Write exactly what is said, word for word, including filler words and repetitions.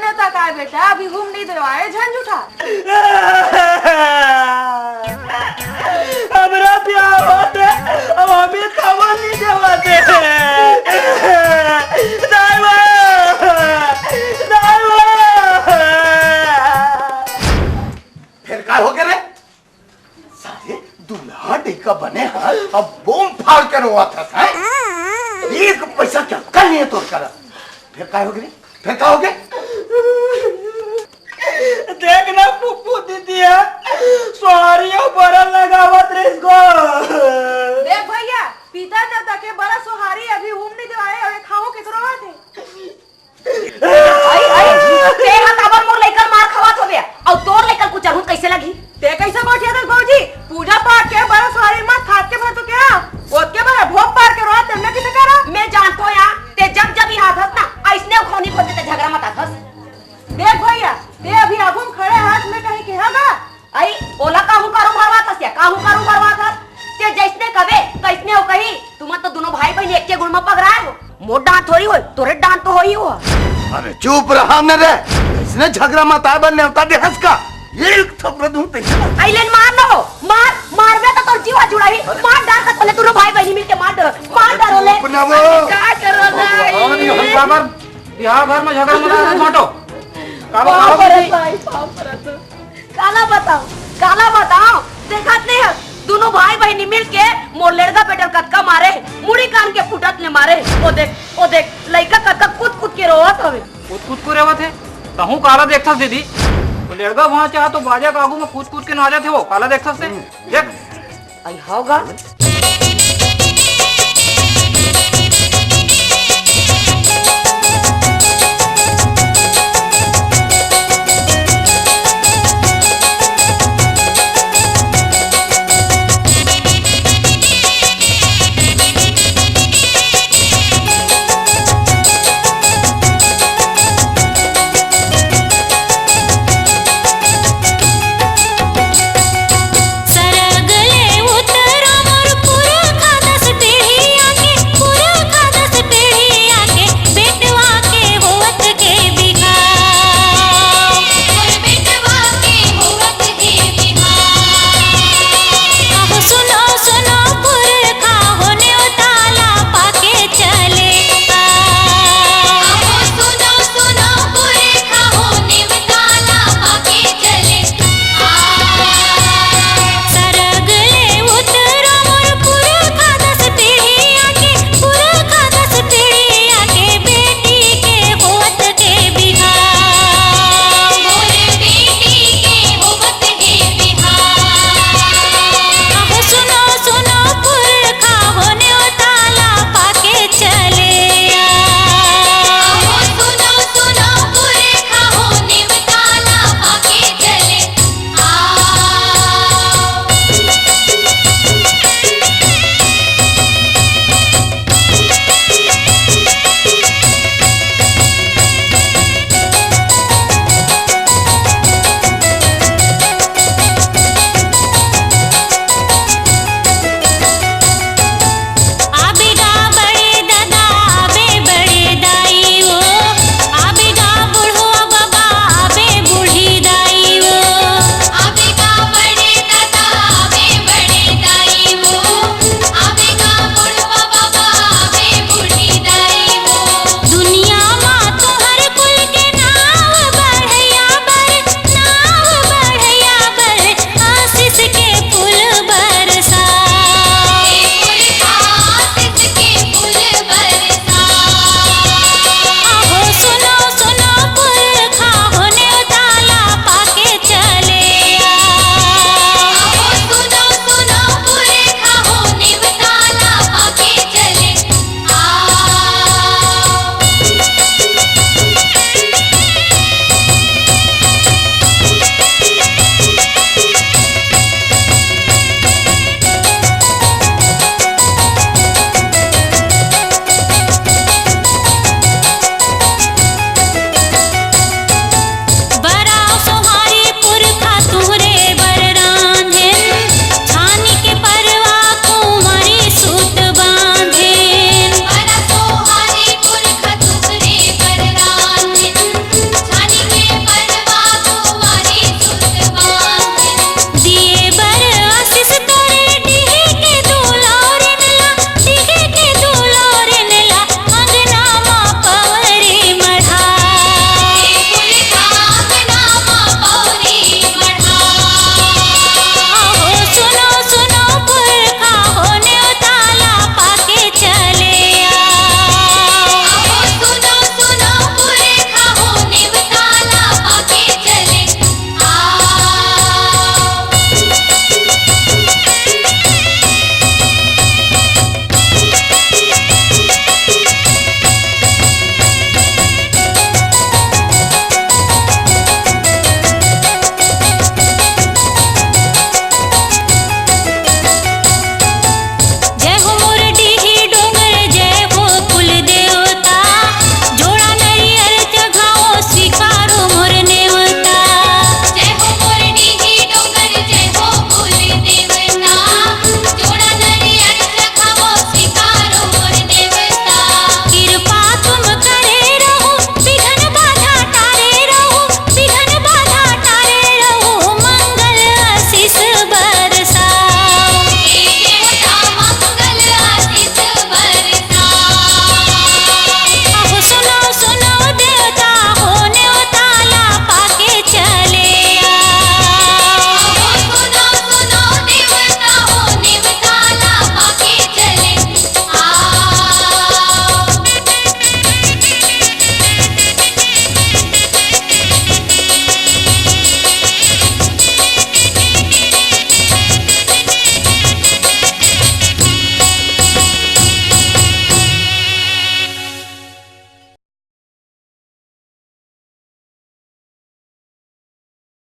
नेता काय बेटा, अभी घूम नहीं देवाए झंझुठा। हमरा ब्याह होते, अब हमें खबर नहीं देवाते। दाई माँ, दाई माँ। फिर का हो गया रे? साले, दूल्हा डइका बने हा, अब बूम फाड़ के रोवत हस, हैं? एक पैसा के अक्कल नहीं है तोर करा। फिर का हो गया? फिर का हो गया? देख ना फुफू दीदी है, सोहरी अउ बरन लगावत रहिस गो। देख भैया, पिता देवता के बरन सोहरी अभी हूम नहीं देवाए अउ खाहूं के तो रोवत हे। अई, अई, ते हा काबर मोर लइका ल मार खवात होबे? अउ तोर लइका ल कुचरहूं त कइसे लगही? ते कइसे गोठियाथस भौजी? पूजा पाठ के बरन सोहरी म थाक के भर तो क्या? ओतके बर भोग पार के रोवत तेमने कइसे करा? मैं जानथों या, ते जब जब इहां आथस ना, अइसने घोनी खोज के झगरा मतात हस। देख भैया, ते अभी आगू म खड़े हस, मैं कहीं केहा गा? अई, ओला काहू कारू भरवात हस या, काहू कारू भरवात हस? ते जइसने कबे, तइसने ओ कही। तुमन तो दुनों भाई बहिन एके गुण म पगराए हो। मोर डांट थोरी होय, तोरे डांट तो होही हो। अरे चुप रहा न रे, अइसने झगरा मताए बर नेवता देहस का? एक थप्पड़ दूं तइसे। अई लेन मार न हो, मार, मारबे त तोर जीवा जुड़ाही। मार डार का तले दुनों भाई बहिनी मिलके मार डारो, मार डारो ले। चुप ना वो। का करो ना? अरे हम काबर बिहाव घर म झगरा मताए बांटो। काबर, पाँव काबर परत भाई, पाँव परत। काला बताओं, काला बताओं, देखत नहीं हस, दुनों भाई बहिनी मिल के मोर लेड़गा बेटा ल कतका मारे हे, मुड़ी कान के फुटत ले मारे हे। ओ देख, ओ देख, लइका कतका कूद कूद के रोवत हवे। कूद कूद के रोवत हे? तहूं काला देखथस दीदी? ओ लेड़गा भांचा तो बाजा के आगू म कूद कूद के नाचत हे, वो काला देखथस ते? देख। अई हव गा,